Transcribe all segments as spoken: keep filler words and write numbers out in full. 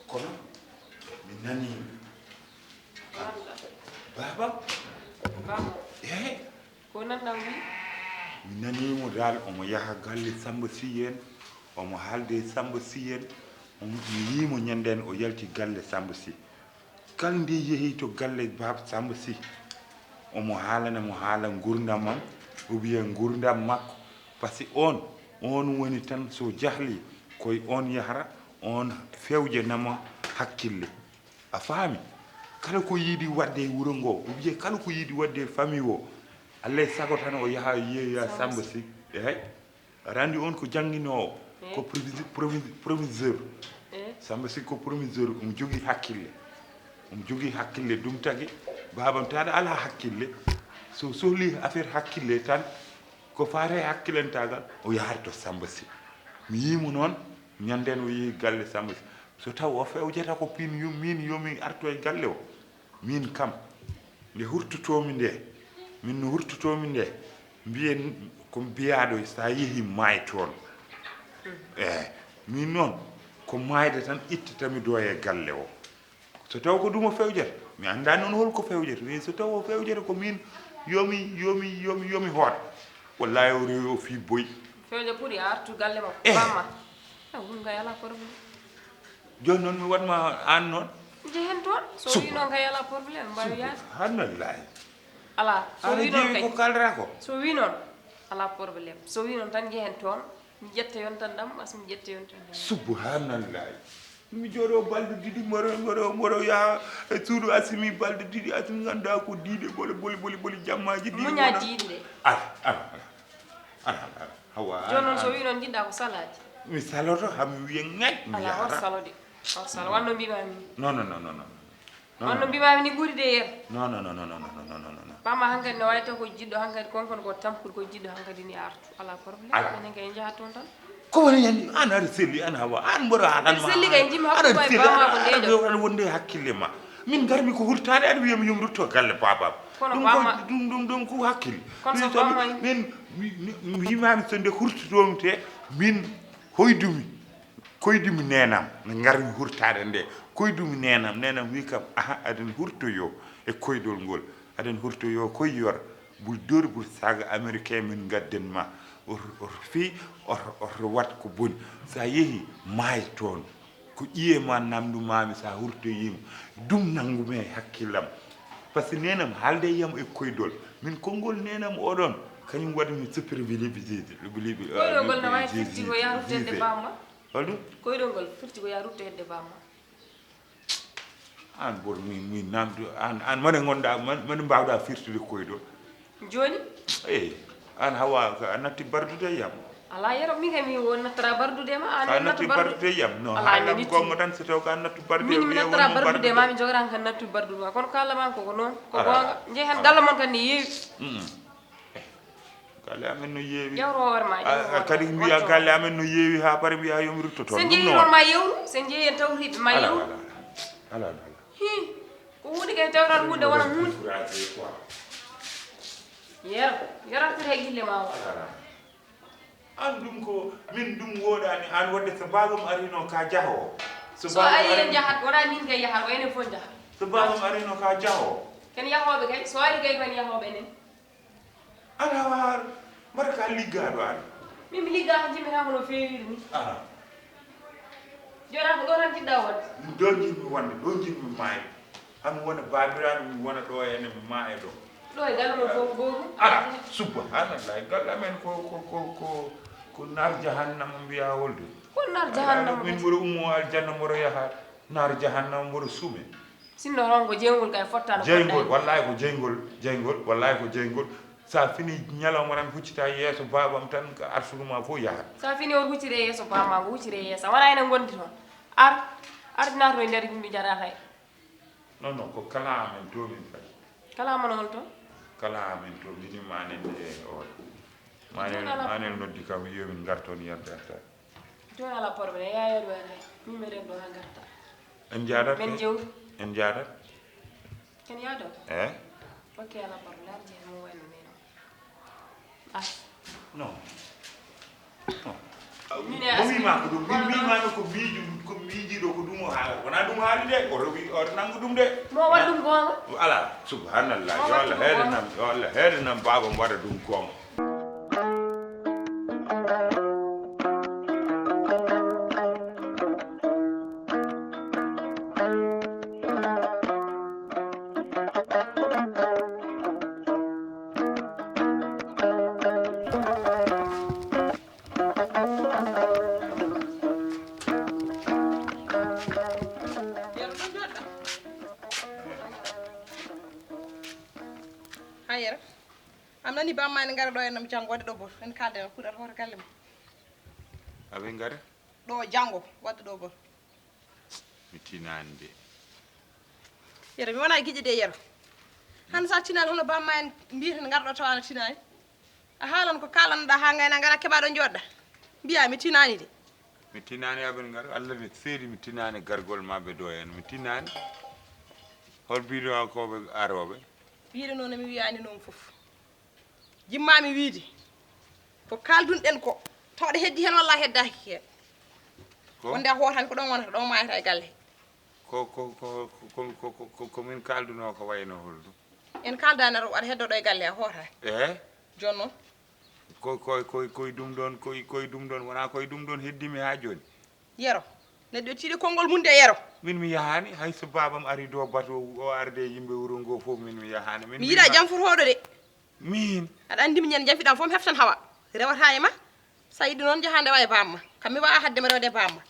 Kono mi nani baba. Baba. Eh? Ko nanɗaa wi? Mi nani mo dal omo yaha galle Samba Sy en, omo haalde Samba Sy en. Mi yii mo ñanden o yalti galle Samba Sy. Kala nde yehi to galle Baba Samba Sy, omo haalana mo haala ngurdam am, ou bien ngurdam makko. Parce que on, on woni tan so jahli, koye on yahata, on fewjanama hakkille. A faami? Kala ko yiɗi waɗde e wuro ngo, ou bien kala ko yiɗi waɗde e famille o, Allah e sago tan o yaha yeeya Samba Sy. Eey. Aɗa anndi on ko jannginoowo, ko proviseur. Samba Sy ko proviseur, omo jogii hakkille. Omo jogii hakkille, ɗum tagi baabam taɗa alaa hakkille. So sohli affaire hakkille tan, ko faati e hakkilantaagal, o yahata to Samba Sy. Mi yii mo noon, ñanden o yehi galle Samba Sy. So taw o fewjata ko pin yum, min yomi artu e galle o. Min kam, nde hurtotoomi nde, min no hurtotoomi nde, mbiyen ko mbiyaaɗo, so a yehi maay toon. Eey, min noon, ko maayde tan ittatami ɗo e galle o. So taw ko ɗum o fewjata, mi anndaa noon hol ko fewjata, mais so taw o fewjata ko min yomi, yomi, yomi, yomi hoot. Wallaahi o rewi o fii boy. Fewja ɓuri a artu galle makko, bamma. Ɗum kay alaa problème. Jooni noon mi waɗ ma aan noon. Njehen toon. So wii noon kay alaa problème, mbaawi yaade. Subhanallahi. Alaa, so wii noon kay. Ko kaalɗaa ko? So wii noon, alaa problème. So wii noon tan njehen toon, mi ƴetta yontan ɗam, as mi ƴetta yontan ɗam. Subhanallahi. Mi jooɗo balɗe ɗiɗi, mboɗo, mboɗo, mboɗo yaha e suudu Asimi balɗe ɗiɗi, Asimi nganndaa ko diiɗe, boli, boli, boli, boli, jammaaji ɗiɗi. Muñaa diiɗe ɗe. Ala, ala, ala. Ala, ala, ala. Hawa, jooni noon, so wii noon njiɗɗaa ko salaaji. Mi saloto, haa mi wiya ŋaƴ, mi yahata. Alaa, on salode. On salo, wanno mbiimaami ni. Non, non, non, non, non. Wanno mbiimaami ni ɓuri de yer. Non, non, non. Bamma hankadi no waawi taw ko jiɗɗo hankadi, kon kono ko tampude ko jiɗɗo hankadi ni artu. Alaa problème. Alaa. Enen kay njaha toon tan. Ko woni hen? Aan aɗa selli, aan Hawa, aan mboɗo haalan ma. Selli kay, njimmi hakkunde ma e bamma ko ndeejo. Aɗa wonde e hakkille ma. Min ngarmi ko hurtaade, aɗa wiya mi yumrutto galle baabam. Kono bamma. Ɗum ko, ɗum, ɗum, ɗum ko hakkille. Kono so bamma. Min, mi, mi, mi wiimaami so nde hurtotoomi te, min hoydumi, koydumi neenam, nde ngarmi hurtaade nde, koydumi neenam, neenam wii kam, aha, aɗen hurtoyoo e koydol ngol, aɗen hurtoyoo koy yor, bul dóor, bul saaga, américain min ngadden ma, oto, oto fii, oto, oto waɗ ko boni, so a yehi, maay toon. Ko ƴiye ma namndu maami so a hurtoyiima. Ɗum nanngu mi e hakkillam. Parce que neenam haalde yam e koydol. Min konngol neenam oɗon, kañum waɗi mi supervisé. Koydol ngol no waawi firti ko yaa rutto hedde bamma. Holɗum? Koydol ngol firti ko yaa rutto hedde bamma. Aan mboɗo mi, mi namdo, aan, aan mane ngonɗaa, man, mane mbaawɗaa firtude koydol. Jooni? Eey, aan Hawa, a natti bardude e yam. Alaa, yero, min kay mi won nattara bardude e ma, aan a natti bardude e yam. No, alaa, haalam gonga tan, so taw ko a nattu bardude e am, mi nattara bardude e ma, mi jogataa kan nattu bardude ma. Kono kaalɗaa mi ko, ko noon, ko goonga. Njehen galle mon kan ne yeewi. Galle amen no yeewi. Ƴeew hoore ma, ƴeew hoore ma. Kadi mbiya galle amen no yeewi haa pare mbiya yo mi rutto toon. Sen jeeyi hoore ma yewru, sen jeeyi en tawriiɓe ma yewru. Alaa, alaa, alaa. Hii. Ko huunde kay tawran huunde wona huunde. Yero, yero artir hay gille ma o. Alaa, alaa. An ɗum ko min ɗum wooɗaani an waɗde so baabam arino ka jaho. So So baabam ari en arino, jahat, wona min kay yahat, ko enen fof jahat. So baabam arino ka jaho. Ken yahooɓe kay, so ari kay ko en yahooɓe enen. An hawa har mbaɗa ka liggaaɗo an. Min mi liggaa ko jimmi tan ko no feewiri ni. Aha. Jooni an ko ɗo tan jiɗɗa wonde? Ɗo jiɗmi wonde, ɗo jiɗmi maayde. Hami wona baabiraaɗo, mi wona ɗo ene mi maaya ɗo. Ɗo e galle mon fof ko gootum? Ala, subhanallah, galle amen ko, ko, ko, ko, ko naar jahannama mbiya holde. Ko naar jahannama min mboɗo ummo aljanna mboɗo yaha naar jahannama mboɗo suume. Sinno toon ko jeyngol kay fottano. Jeyngol, wallahi ko jeyngol, jeyngol, wallahi ko jeyngol. Sa fini ñalawma tan huccita yeeso baabam tan ko arsudu ma fof yahat. Sa fini on huccire yeeso baabam, ko huccire yeeso. Wona enen ngondi toon. Ar, ardinaa to e nder yimɓe jaraa hay. Non, non, ko kala amen to min kadi. Kala amen on to? Kala amen to, mini manen e o. Manen, manen noddi kam, yomin ngarton yerde arta. Jooni ala problème, yaa yeru en hay. Min meɗen ɗo haa ngarta. En njaadat? Men jewtu. En njaadat? Ken yaado? Eh? Ok, ala problème, jeehe mo wayno ni non. Ah. Non. Non. Min e mo wiima ko ɗum, min wiima ko miiji, ko miijiɗo ko ɗum o haala. Wona ɗum haali de, o rewi, o nangu ɗum de. Mo waɗi ɗum goonga? Ala, subhanallah. Mo yo waɗi Allah ɗum heede goonga? Nam, yo Allah heede nam baaba mo waɗa ɗum goonga. Ha yero. Am nani bamma ene ngara ɗo en nam janngoode ɗo boto. En kaalda en kuuɗata hoto galle ma. Aɓe ngara? Ɗo janngo, waɗde ɗo boto. Mi tinaani de. Yero, mi wona e giƴe de yero. Han sa tinaani hono bamma en mbiyeten ngar ɗo tawa na tinaani. A haalan ko kaalanɗa ha ngayna ngara keɓa ɗo jooɗɗa. Mbiya mi tinaani de. Mi tinaani aɓen ngar. Allah ne seedi mi tinaani gargol maɓɓe ɗo en. Mi tinaani. Hol biɗo ko ɓe aroɓe? Wiide noon mi wiyaani noon fof. Jimmami wiide ko kaaldunɗen ko tawde heddi heen walla heddaaki heen. Ko? Wonde a hootani ko ɗon wonata ɗon maayata e galle he. Ko, ko, ko, ko, ko, ko, ko, ko min kaaldunoo ko wayno holɗum? En kaaldaani aɗa heddo ɗo e galle a hoota. Eh? Jooni noon? Ko, ko, ko, koye ɗum ɗon, koye, koye ɗum ɗon, wonaa koye ɗum ɗon heddimi haa jooni. Yero. Neɗɗo tiiɗi konngol mum de yero. Min mi yahaani, hay so baabam ari do bato o arde yimɓe wuro ngo fof min mi yahaani. Min mi yiɗa jam fotooɗo de. Min. Aɗa anndi miñen jafiɗam fof mi heftan hawa. Rewata e ma. Sa yiɗi noon jaha ndewa e bamma. Kam mi wawa hadde ma rewde e bamma.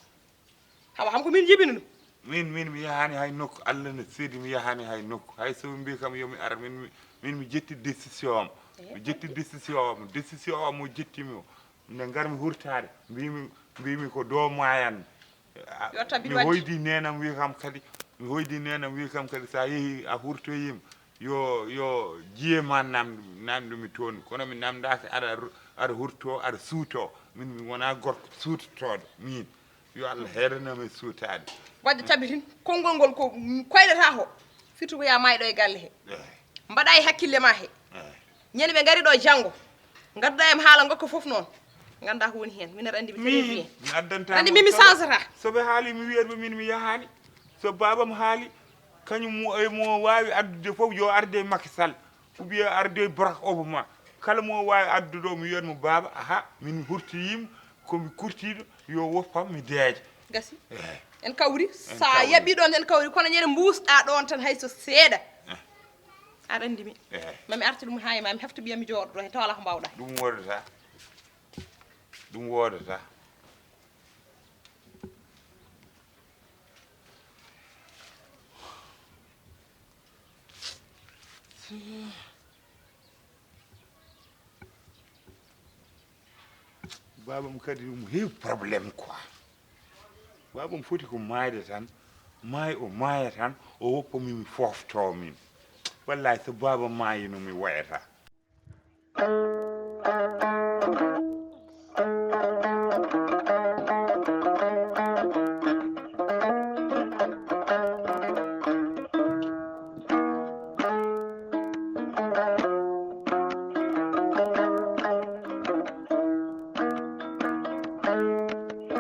Hawa kam ko min jibini ɗum. Min, min mi yahaani hay nokku. Allah ne seedi mi yahaani hay nokku. Hay so ɓe mbi kam yo mi ar, min, mi, min mi jetti décision am. Eh, mi jetti décision am. Décision am mo jettimi o. Nde ngarmi hurtaade, mbimi, mbimi ko do maayan. A, yo tabit mi wadde. Hoydi nenam wi kam kadi, mi hoydi nenam wi kam kadi sa yehi a hurtoyima yo, yo jiye ma nam, namdumi toon. Kono mi namdaki aɗa ru-, aɗa hurto, aɗa suuto. Min mi wona gorko suutotoɗo. Min. Yo Allah heedanam e suutaade. Wadde tabitin, konngol ngol ko koylata ko. Firti ko ya maayɗo e galle he. Eh. Mbaɗa e hakkille ma he. Eh. Ñande ɓe ngari ɗo janngo. Ngadduɗa em haala ngokka fof noon. Ngannda ko woni heen. Min aɗa anndi mi très bien. Mi addanta andi mo min mi so-, sansata. So ɓe haali mi wiyat ɓe min mi yahaani. So baabam haali, kañum mo, e mo waawi addude fof yo arde Macky Sall. Ou bien arde Barack Obama. Kala mo waawi addude o mi wiyat mo baaba, aha, min hurtoyima, ko mi kurtiiɗo, yo woppam mi deeƴa. Gasi. Eh. En kawri, en sa kawri. Yaɓi ɗon en kawri, kono ñande mbuusɗa ɗon tan hay so seeɗa. Eh. Aɗa anndi mi. Eh. Mami arti ɗum hay mami hefta ɓiya mi jooɗo ɗo, he tawala ko mbawɗa. Ɗum wodata. Ɗum wodata. Baabam kadi ɗum heewi problème quoi. Baabam foti ko maayde tan, maay o maaya tan, o woppa min mi foofto min. Wallahi so baabam maayino mi wayata.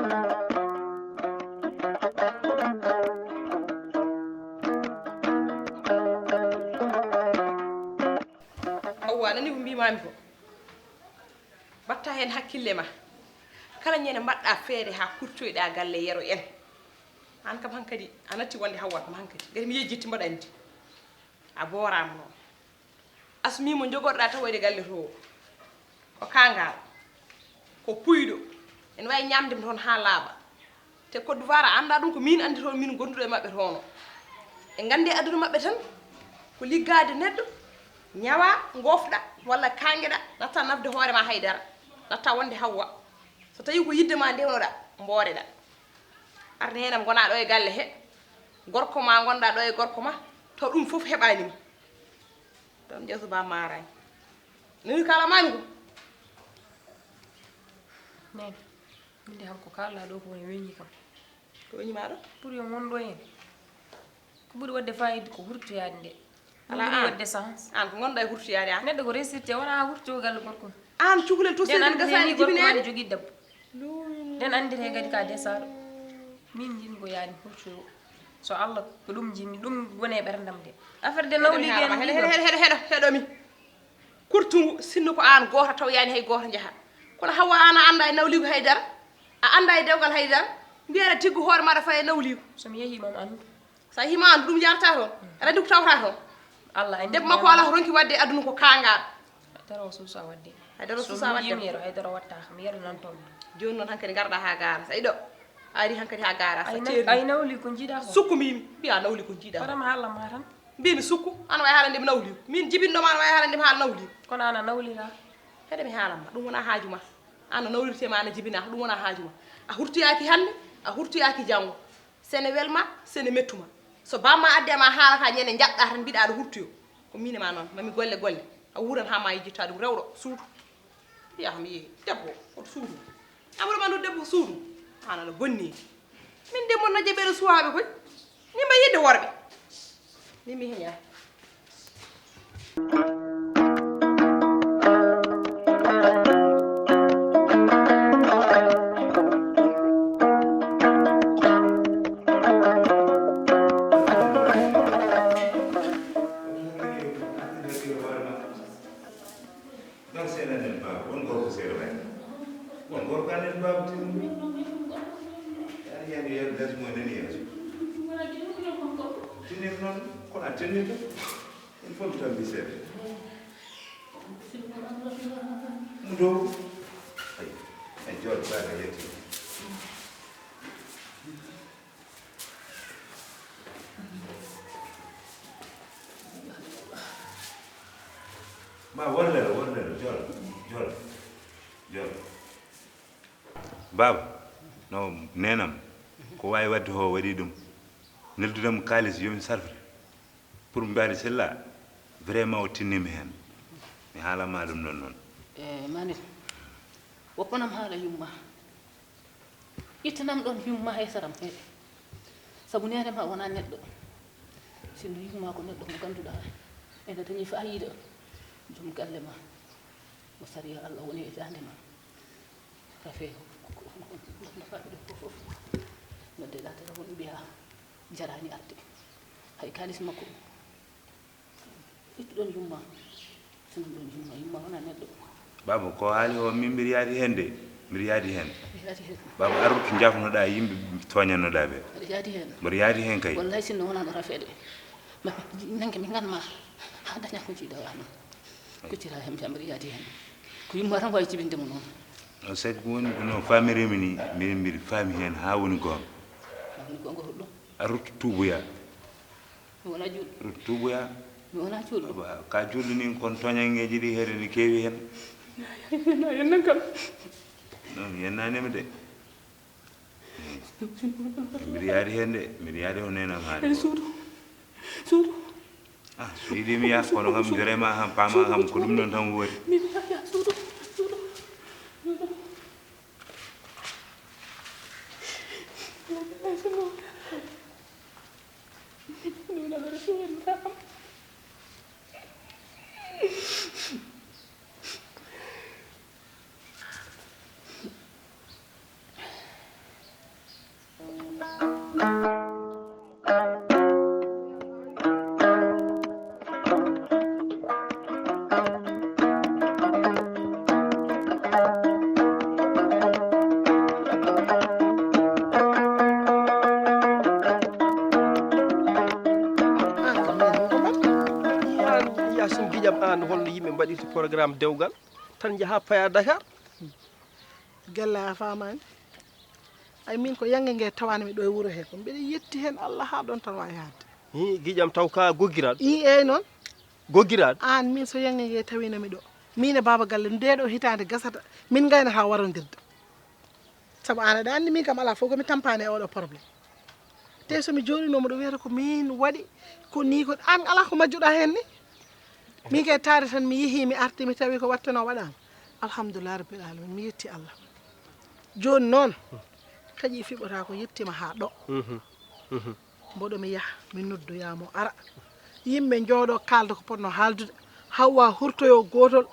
Hawwa, a nanii ko mbiimaami ko? Mbaɗta heen hakkille ma. Kala ñande mbaɗɗa feere haa kurtoyɗa galle Yero en. Aan kam hankadi a natti wonde Hawwa kam hankadi. Ngati mi yejjitti mbaɗa anndi. A booraama noon. Asmi mo jogorɗa tawoyde galle to o. Ko kaangal. Ko puyɗo. Ene waawi ñaamde mi toon haa laaɓa. Te Côte d'Ivoire a anndaa ɗum ko miin anndi toon miin gonduɗo e maɓɓe toon o. Ɓe nganndi e aduna maɓɓe tan ko liggaade neɗɗo, ñawa, ngofɗa, walla kaangeɗa, natta nafde hoore ma hay dara. Natta wonde Hawwa. So tawii ko yidde ma ndewnoɗa, mbooreɗa. Arde heen am ngonaa ɗo e galle he. Gorko ma ngonɗa ɗo e gorko ma, taw ɗum fof heɓaani ma. Ɗoon ƴeew so baa maaraani. Nani kala maami ko? Nene, min de hanko kaalɗa ɗo ko woni weñi kam. Ko weñi ma ɗo? Pour yo won ɗo heen. Ko ɓuri waɗde fayida ko hurtoyaade nde. Ɗum Alaa ɓuri aan. Waɗde sens. Aan ko ngonɗa e hurtoyaade aan. Neɗɗo ko resirte, wona hurto galle gorko. Aan cukalel to Nden seydi anndete gasani ni gorko ma ne jibineede. Jogii debbo. Nden anndete kadi ka desaɗo. Min njiɗmi ko yaani hurto. So Allah ko ɗum njiɗmi, ɗum woni e ɓerndam de. Affaire de nawliigu en heɗo, heɗo, heɗo, heɗo, heɗo mi. Kurtungu, sinno ko aan gooto taw yaani hay gooto njaha. Kono Hawwa aan a anndaa e nawliigu hay dara. A anndaa e dewgal hay dara. Mbiyaɗa tiggo hoore maɗa fayi e nawliigu. So mi yehii moom anndu. So a yehii ma anndu ɗum yarata toon. Aɗa anndi ko tawata toon. Allah anndi. Debbo makko alaa ko ronki waɗde e aduna ko kaangal. Hay dara o suusa waɗde. Hay dara o suusa waɗde. So mi yehii mi Yero, hay dara waɗta kam. Yero nan toon. Jooni noon hankadi ngarɗa haa gaara. Sa iɗo. A ari hankadi haa gaara. Sa ceerni. Ay nawli ko njiɗa ko. Sukku mbimi. Mbiya nawli ko njiɗa ko. Hoɗam haalna ma tan. Mbimi sukku, an wayi haalande mi nawliigu. Min jibinɗo ma an wayi haalande mi haala nawliigu. Kono an a nawlira. Heɗe mi haalan ma, ɗum wona haaju ma. An a nawlirte ma an a jibina, ɗum wona haaju ma. A hurtoyaaki hannde, a hurtoyaaki janngo. Sene welma, sene mettuma. So bamma addi ma haala ka ñande njaɓɗa tan mbiɗa aɗa hurtoyo. Ko min e ma noon, mami golle golle. A wuuran haa ma yejjitta ɗum rewɗo suudu. Mbiya kam yeehi debbo oto suudu. Amadou Ɓandu debbo ko suudu. An aɗa bonni. Min de mon no jeɓeɗo suwaaɓe koy. Min mba yiɗde worɓe. Min mi heña. Donc, seeɗa nen baaba, won gorko seeɗa waɗi. Won gorko anen baaba tinni. Yaani, yaani, yaani, les mo nani yeeso. Tinir noon, kono a tinirta. Il faut mi tambi seeɗa. Mo dow. Ay, ay, jooɗo, baaba yetti. Ma wollere, wollere, jol, jol, jol. Baaba, no neenam, ko waawi waɗde ho waɗi ɗum. Neldudam kaalis yo mi sarfite. Pour mbaadi sella, vraiment o tinnimi heen. Mi haalama ɗum ɗon noon. E mani, woppanam haala yumma. Ittanam ɗon yumma e saram he. Sabu neene ma wona neɗɗo. Sinno yumma ko neɗɗo mo ganduɗa ene dañi fayida. Joom galle ma. Mo sariya Allah woni e dande ma. Rafe ko, ko, ko, ko, ko, ko, ko, ko, ko, ko, noddeɗa telefon mbiya jarani arde. Hay kalis makko. Ittuɗon yumma. Sinno ɗon yumma, yumma wona neɗɗo. Baaba, ko haali o, min mbiɗa yaadi heen de. Mbiɗa yaadi heen. Yaadi heen. Baaba, arrutu njaafnoɗa yimɓe tooñannoɗa ɓe. Aɗa yaadi heen. Mbiɗa yaadi heen kay. Wallay sinno wonano rafeede. Ma, nange mi nganma. Ha daña ko jiiɗa wano. Kuccira hem jam, mbiɗa yaadi heen. Ko yumma tan wawi jibinde mo noon. O sagi ko woni ko no famirimi ni, mbiɗa mbiɗa faami heen ha woni goonga. Ha woni goonga hoɗɗum. Arrutu tuuboya. Mi wona juulɗo. Tuuboya. Mi wona juulɗo. Aba, ka juulɗo ni kon toñangeeji ɗi heede ni keewi heen. No, yennan kam. Non, yennanima de. Mbiɗa yaadi heen de, mbiɗa yaadi o neenam haali. Ay, suudu. Suudu. Ah, so yiɗi mi yaha, kono kam, vraiment, kam, paama kam, ko ɗum ɗon tan woori. Min yaha, suudu. Suudu. Ay, suudu. An holno yimɓe mbaɗirta programme dewgal tan njaha paya Dakar. Gella a faamaani. Ay, min ko yannge nge tawaani mi ɗo e wuro he ko mbiɗa yetti heen Allah haa ɗoon tan waawi haadde. Hi, giƴam taw ka goggiraaɗo? I, eey noon. Goggiraaɗo? Aan min so yannge nge tawiino mi ɗo. Min e baaba galle nde ɗo hitaande gasata min ngaynata warondirde. Sabu aan aɗa anndi min kam alaa fof ko mi tampaani e oɗo problème. Te so mi jooɗinoo mboɗo wiyata ko min waɗi ko nii ko aan alaa ko majjuɗaa heen ni. Min kay taari tan mi yehii mi arti mi tawi ko wattanoo waɗaama. Alhamdulillah rabbil alamin mi yetti Allah. Jooni noon kaƴi fiɓotaa ko yettiima haa ɗo. Mhm. Mhm. Mboɗo mi yaha mi noddoyaa mo ara. Yimɓe njooɗo kaalda ko potnoo haaldude. Hawwa hurtoyoo gootol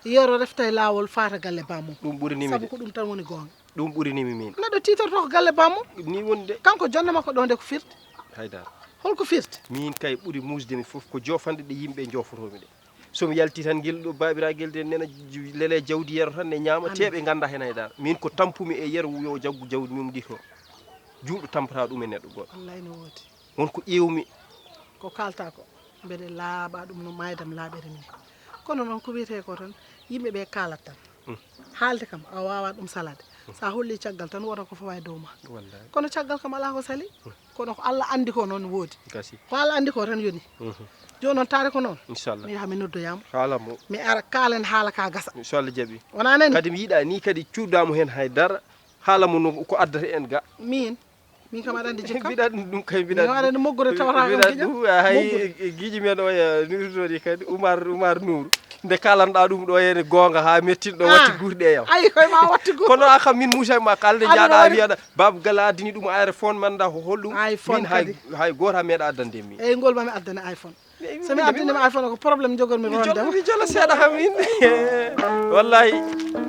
yero refta e laawol faata galle bammum. Ɗum ɓuri nimi sabu de. Ko ɗum tan woni goonga. Ɗum ɓuri nimi min. Neɗɗo tiitorto ko galle bammum. Ni woni de. Kanko jonde makko ɗo nde ko firti. Haydara. Holko firti? Min kay ɓuri muusde mi fof ko joofanɗe ɗe yimɓe joofotoomi ɗe. So mi yalti tan ngel ɗo baabiragel de nena ju- lele jawdi yero tan ne ñaama. Amin. Te ɓe ngannda heen haydara. Min ko tampumi e yero yo jaggu jawdi mum ndi ko. Juuɗo tampata ɗum e neɗɗo goɗɗo. Wallay no woodi. Won ko ƴeewmi. Ko kaalta ko mbeɗe laaɓa ɗum no maydam laaɓere min. Kono noon ko wiyetee ko tan yimɓe ɓe kaalat tan. Mm. Haalde kam a waawa ɗum salade. Mm. So a holli caggal tan wota ko fawa e dow ma. Wallay. Kono caggal kam alaa ko sali. Mm. Kono ko Allah anndi ko noon woodi. Gasi. Ko Allah anndi ko tan yoni. Mhm. Jooni noon taare ko noon. Inchallah. Mi yaha mi noddoyaama. Haala mo. Mi ara kaalen haala ka gasa. Inchallah jaɓi. Wona nani? Kadi mi yiɗa ni kadi cuudaamo heen hay dara. Haala mo no ko addata en ga. Min. Min kam aɗa anndi jikkam. Mbiɗa anndi ɗum kay mbiɗa. Min waɗani moggude tawata kam mbiɗa giƴam. Ɗum, ah, hay moggude. E giƴi men o ya nirtori kadi Umar Umar Nour. Nde kalanɗa ɗum ɗo ene goonga haa mettin ɗo watti guurɗe e yam. Ayi koye ma watti guurɗe. Kono a kam min Moussa ma kalde jaaɗa a wiyana baaba gala addini ɗum iPhone man da ko holɗum. Min hay hay goto ha meeɗa addande min. Eyyi ngol mami addane iPhone. So mi addani ma iPhone ko problème jogor mi ronde. Mi jolo seeɗa kam min. Wallahi.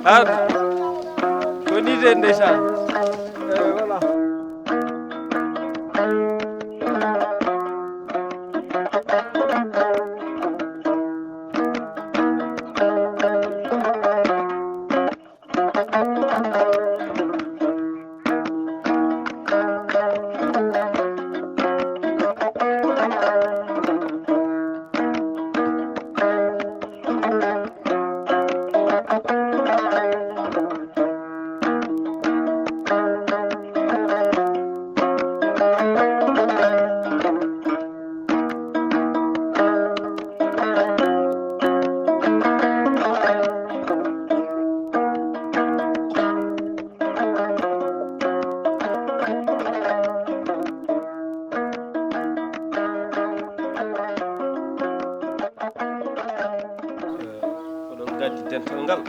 Har. Ko ni de ndeysaan. Eh, voilà. Oɗon nganndi dental ngal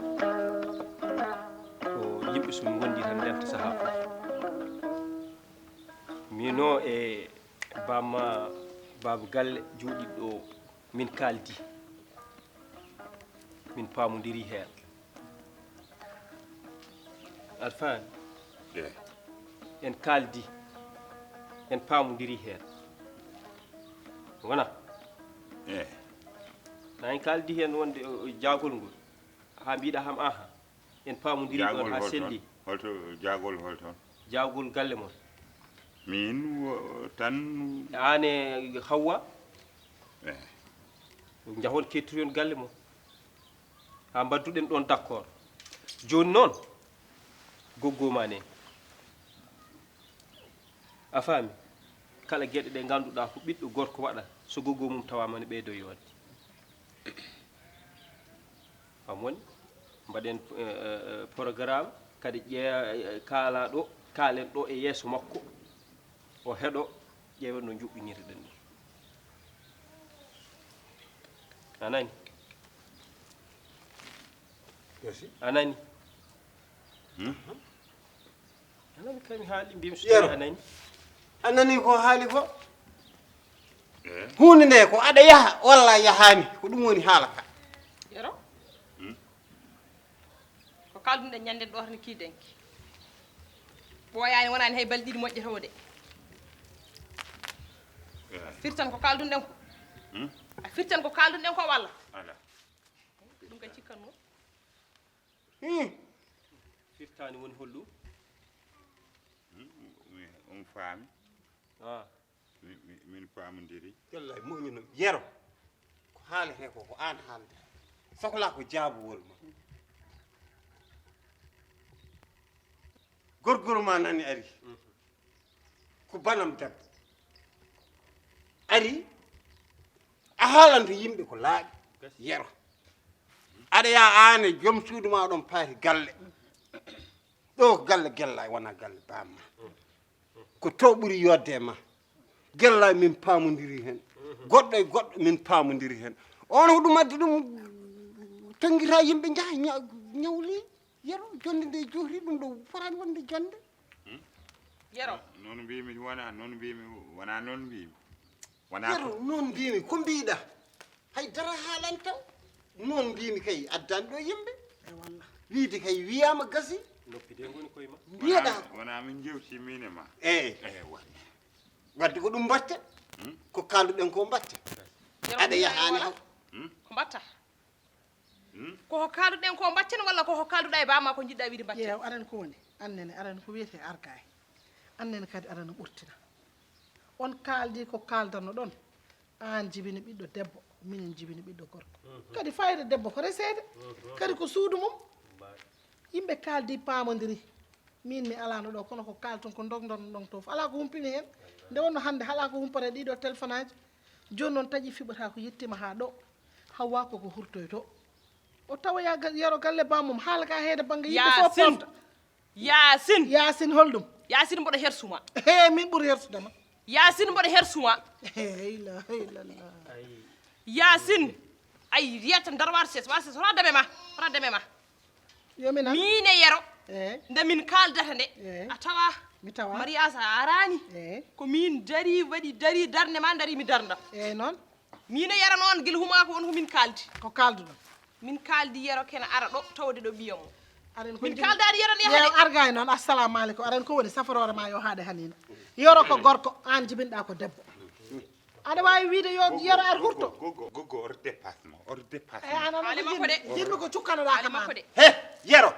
ko yimɓe so ngondi tan ndenta sahaa fof. Mino e bamma baaba galle jooɗiɗo min kaaldi. Min paamondiri heen. Aɗa faami? En kaaldi en paamondiri heen. Wona? Na en kaaldi heen wonde jaagol ngol haa mbiɗa ham aha. En paamondiri ɗoon haa selli. Holto jaagol holton? Jaagol galle mon. Min tan. Aan e Hawwa. Njahon kettoyon galle mon. Haa mbadduɗen ɗoon d'accord. Jooni noon goggoma ne. A faami? Kala geɗe ɗe ngannduɗaa ko ɓiɗɗo gorko waɗa so goggoo mum tawaama ne ɓeydo yoodde. Fam woni mbaɗen programme kadi ƴeewa kaala ɗo kaalen ɗo e yeeso makko. O heɗo ƴeewa no njuɓɓinirɗen ɗum. A nani? A nani? A nani kay mi haali mbimi so a nani? A nani ko haali ko? Huunde nde ko aɗa yaha walla yahaani ko ɗum woni haala ka. Yero. Ko kalduɗen ñande ɗo tan kiidenki. Ɓooyaani wonaani hay balɗe ɗiɗi moƴƴata o de. Firtan ko kalduɗen ko. A firtan ko kalduɗen ko walla? Ɗum ka cikkanno. Firtaani woni holɗum? On faami. Min paamondiri. Wallahi moƴƴi no yero. Ko haalete ko ko aan haalde. Sohlaa ko jaabuwol ma. Gorgol ma nani ari. Ko banam debbo. Ari, a haalanto yimɓe ko laaɓi. Yero. Aɗa yaa aan e joom suudu ma oɗon paati galle. Ɗo ko galle Gellaay, wonaa galle baam ma. Ko to ɓuri yodde e ma. Gellaay min paamondiri heen. Goɗɗo e goɗɗo min paamondiri heen. On ko ɗum addi ɗum tonngiraa yimɓe njaha ña-, ñawli. Yero, jonnde nde juhri ɗum ɗo fotaani wonde jonnde. Yero. Noon mbiymi, wonaa noon mbiymi, wonaa noon mbiymi. Wonaa Yero, ko noon mbiymi, ko mbiiɗa? Hay dara haalanta. Noon mbiymi kay, addan ɗo yimɓe. Wiide kay wiyaama gasi. Noppi de ngoni koye ma. Mbiyeɗa. Wonaa, wonaa min jewti min e ma. Eey. Eey, wonaa. Wadde ko ɗum mbatte. Hmm? Ko kaalduɗen ko mbatte. Yero, aɗa yahaani haw. Hmm? Ko mbatta? Hmm? Ko ko kaalduɗen ko mbatten walla ko ko kaalduɗa e baama ko njiɗɗa wiide mbatten? Ƴeew, aɗa anndi ko woni? Aan nene, aɗa anndi ko wiyetee argaay. Aan nene kadi aɗa anndi ɓurtina. On kaaldi ko kaaldanno ɗon. Aan jibini ɓiɗɗo debbo, minen jibini ɓiɗɗo gorko. Mhm. Kadi fayda debbo ko reseede. Mhm. Kadi ko suudu mum. Yimɓe kaaldi paamondiri. Min mi alaano ɗo, kono ko kaalton ko ndogndon ɗon to. Alaa ko humpini heen. Nde wonno hannde alaa ko humpata ɗiɗo telefonaaji. Jooni noon taƴi fiɓata ko yettima haa ɗo. Hawwa ko ko hurtoyto. O tawa ya ga-, Yero galle bammum, haala ka heede bannge yimɓe fof Yaasin. Pofta. Yaasin. Yaasin holɗum? Yaasin mboɗo hersuma. He, min ɓuri hersudema. Yaasin mboɗo hersuma. He, la ilaha illallah. Yaasin. Ay, yetta ndar war ses, war ses, hora deme ma, hora deme ma. Yo mi nan. Miin e Yero, eh, nde min kaaldata nde, eh, a tawa, mi tawa, mariage a araani. Eh. Ko min dari, waɗi dari, darnde ma, dari mi darnda. Eh, noon. Miin e Yero noon, gila humaako won ko min kaaldi. Ko kaalduɗon? Min kaaldi Yero kena ara ɗo, tawde ɗo ɓiya mum. Aɗen ko min jibin-, kaaldaani Yero ne Yero yaha de. Argaay noon, assalamu aleykum. Aɗen ko woni saforoore ma yo haade haniina. Yero ko gorko, aan jibinɗa ko debbo. Aɗa waawi wiide yo Yero ar hurto. Gogo, gogo, gogo, or dépasse mo, or dépasse mo. Ay, an, an, haali makko de. Jinnu ko cukkanoɗaa kam an. He, Yero.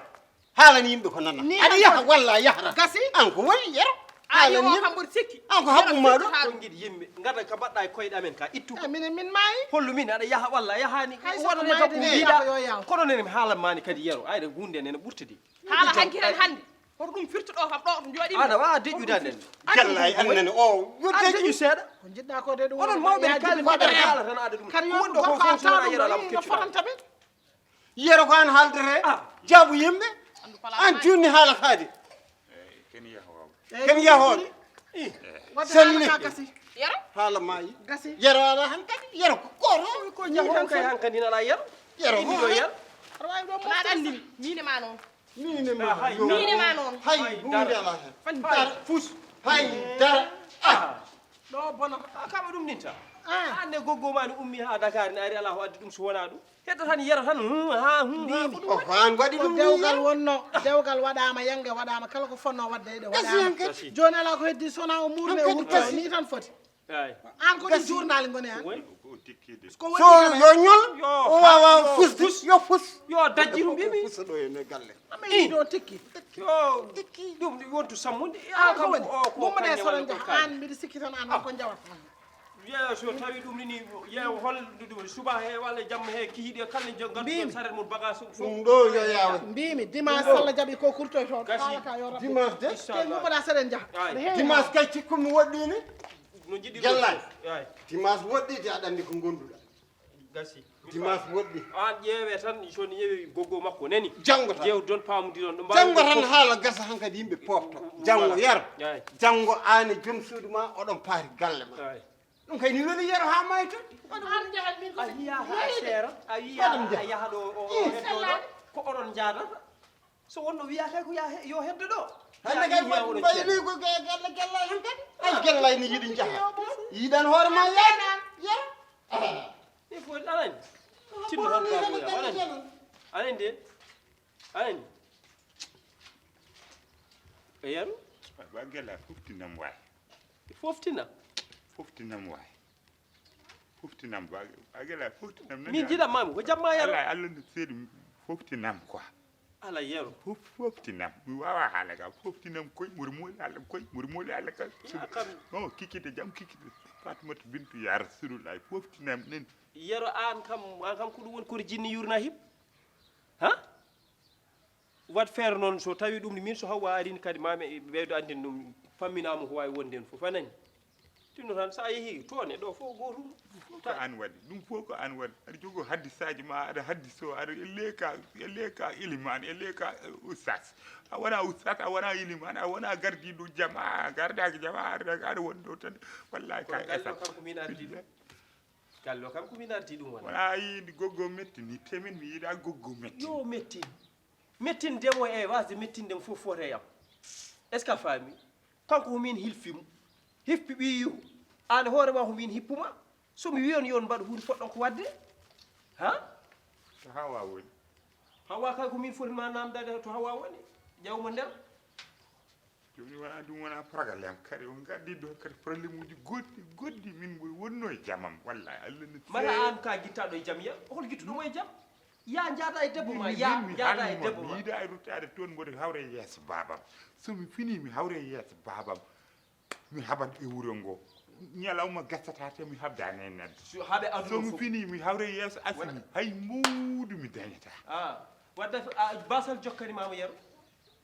Haalani yimɓe ko nana. Ni aɗa yaha walla a yahra. Gasi. An ko woni Yero? Haalani yimɓe. An ko haɓɓu ma ɗo. Ko ngiɗi yimɓe. Ngada ka mbaɗɗa e koyɗe amen ka ittu. Eh, minen min maayi. Hollu min aɗa yaha walla a yahaani. Hay so wonde ko mayde ko mbiɗa. Ko yo yaw. Kono nene mi haalan mani kadi Yero. Ayɗa hunde nene ɓurtidi. Haala hanki tan hannde. Hoto ɗum firtu ɗo kam, ɗo ɗum jooɗi. Aɗa waawa deƴƴude aɗen. Gellay annene o. Yo deƴƴu seeɗa. Ko njiɗɗa ko de ɗum. Onon mawɓe kala mbaɗa haala tan aɗa ɗum. Kadi yo wonde ko fof so wona Yero lam keccuɗa. Yero ko an haaldere. Ah. Jaabu yimɓe. An junni haala kaadi. Ken yahooɓe. Ken yahooɓe. Wadde selli. Haala ka gasi. Yero? Haala maayi. Gasi. Yero ala hankadi. Yero ko koro. Ko jaho kay hankadi nana Yero. Yero ko Yero. Aɗa waawi ɗo mo. Aɗa anndi mi, miin e ma noon. Miin e ma. Miin e ma noon. Hay huunde alaa heen. Hay dara. Fus. Hay dara. Ah. Ɗo bona. Ah, kaɓa ɗum ninta. Ah. Hannde goggo ma ne ummi haa Dakar ne ari alaa ko addi ɗum so wonaa ɗum. Heddo tan Yero tan, hum, ha, hum, ha, ko ɗum woni? Ko an waɗi ɗum ni. Dewgal wonno, dewgal waɗaama, yannge waɗaama, kala ko fonnoo waɗde ɗo waɗaama. Gasi. Jooni alaa ko heddi so wonaa o muurme o wurto, ni tan foti. Eey. An ko ɗum journal ngoni an. Ko woni? Ko tikkide. Ko so woni yo ñol, o waawa fusde, yo fus. Yo dajji ɗum ɓe mbi. Fusa ɗo e galle. Amin ɗo tikki. Yo tikki. Ɗum wontu sammude. An ko woni? Mumma de so ɗon jaha, an mbiɗa sikki tan an ko njawata. Yeeso tawi ɗum ni, yeeso hol ɗum suba he walla jamma he kihiɗe kala jom ngadduɗo saret mum bagage ɗum fof. Ɗum ɗo yo yaawe. Mbimi dimanche Allah jaɓi ko kurtoyto. Gasi. Kaalata yo rabbi. Dimanche de. Inchallah. Te mumma da seɗen jaha. Ay. Dimanche kay cikku mi woɗɗi ni. No jiɗi. Jallani. Ay. Dimanche woɗɗi de aɗa anndi ko gonduɗa. Gasi. Dimanche woɗɗi. An ƴeewe tan, so ni ƴeewi goggo makko nani. Janngo tan. Ƴeew don paamudiron ɗum. Janngo tan haala gasa hankadi yimɓe pofto. Janngo yar. Ay. Janngo aan e joom suudu ma oɗon paari galle ma. Ay. Ɗum kay ni weli Yero haa maayi to. An jahat min ko a wiya ha seera, a wiya a yaha ɗo o heddo ɗo. Ko oɗon jaadata. So wonno wiya kay ko ya he-, yo heddo ɗo. Hannde kay mbayni ko gella gella hen kadi. Ay gella ni yiɗi jaha. Yiɗan hoore ma ya. Ya. Il faut alani. Tinno hon ka mo ya. Alani de. Alani. E Yero? Ba gella foftinam waay. Foftina? Foftinam waay. Foftinam ba, ba gella foftinam. Min jiɗa mami ko jamma Yero. Allah Allah no seedi foftinam quoi. Ala Yero. Fof, fooftinam. Mi waawaa haala ka. Fooftinam koy, mboɗo mooli Alla koy, mboɗo mooli Alla ka. Ya kam. No, kikiiɗe jam, kikiiɗe. Fatimata Bintu, ya Rasulullahi, fooftinam nen. Yero, aan kam, aan kam ko ɗum woni koto jinni yurna hip? Ha? Waɗ feere noon, so tawii ɗum ni, min so Hawwa arii ni kadi, maa mi ɓeydo anndin ɗum, famminaa mo ko waawi wonde heen fof. A nanii? Tinno tan, so a yehii toon e ɗo fof gootum. Ɗum fof ko aan waɗi, ɗum fof ko aan waɗi. Aɗa jogoo haddisaaji ma, aɗa haddisoo, aɗa e leeka, e leeka ilimaan, e leeka, eh, ustaas. A wonaa ustaas, a wonaa ilimaan, a wonaa gardiiɗo jamaa, a gardaaki jamaa, aɗa, aɗa woni ɗo tan. Wallaahi ka esa. Kono Gallo kam ko min ardii ɗum. Gallo kam ko min ardii ɗum wona. Wona a yii ndi goggo metti ni, temin mi yiɗaa goggo metti. Yo mettin. Mettinde mo e wasde mettinde mo fof foti e am. Est-ce que a faami? Kanko ko min hilfi mo. Hifpi ɓiyiyu. Aan e hoore ma ko min hippu ma. So mi wiyon yon mbaɗu huunde poɗɗon ko waɗde. Ha? To Hawa woni. Hawa kay ko min foti ma namdade to Hawa woni. Ƴeew mo nder. Jooni wona ɗum wona problème. Kadi on ngaddi ɗo kadi problème uji goɗɗi, goɗɗi min mboy wonno e jamam. Wallahi Allah ne mala feewi. Aan ka gittaɗo e jam ya? Hol gittuɗo mo e jam? Ya njaada e debbo ma, ya njaada e debbo ma. Mi yiɗa e ruttaade toon mboɗo hawra e yeeso baabam. So mi fini mi hawra e yeeso baabam. Mi haɓat e wuro ngo. Ñalawma gasata te mi haɓdaani e neɗɗo. So haɓe aduna. So mi fof fini mi hawra e yeeso Asimi. Hay mbuudu mi dañata. Ah, wadde ah, basal jokkani ma mo Yero.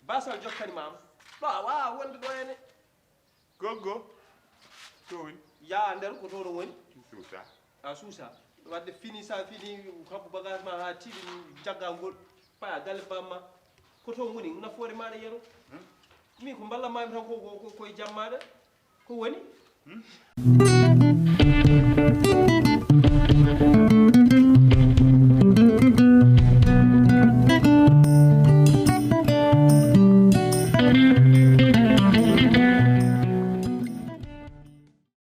Basal jokkani ma mo. Ɗo a waawaa wonde ɗo ene. Goggo. To woni? Ya nder ko toon woni? Suusa. A suusa. Wadde fini sa fini habbu bagage ma ha tiiɗi jagga ngol. Paya galle bamma. Ko toon woni nafoore maɗa Yero? Hmm? Min ko mballa mami tan ko, ko, ko, ko e jam maɗa. Ko woni? Hmm?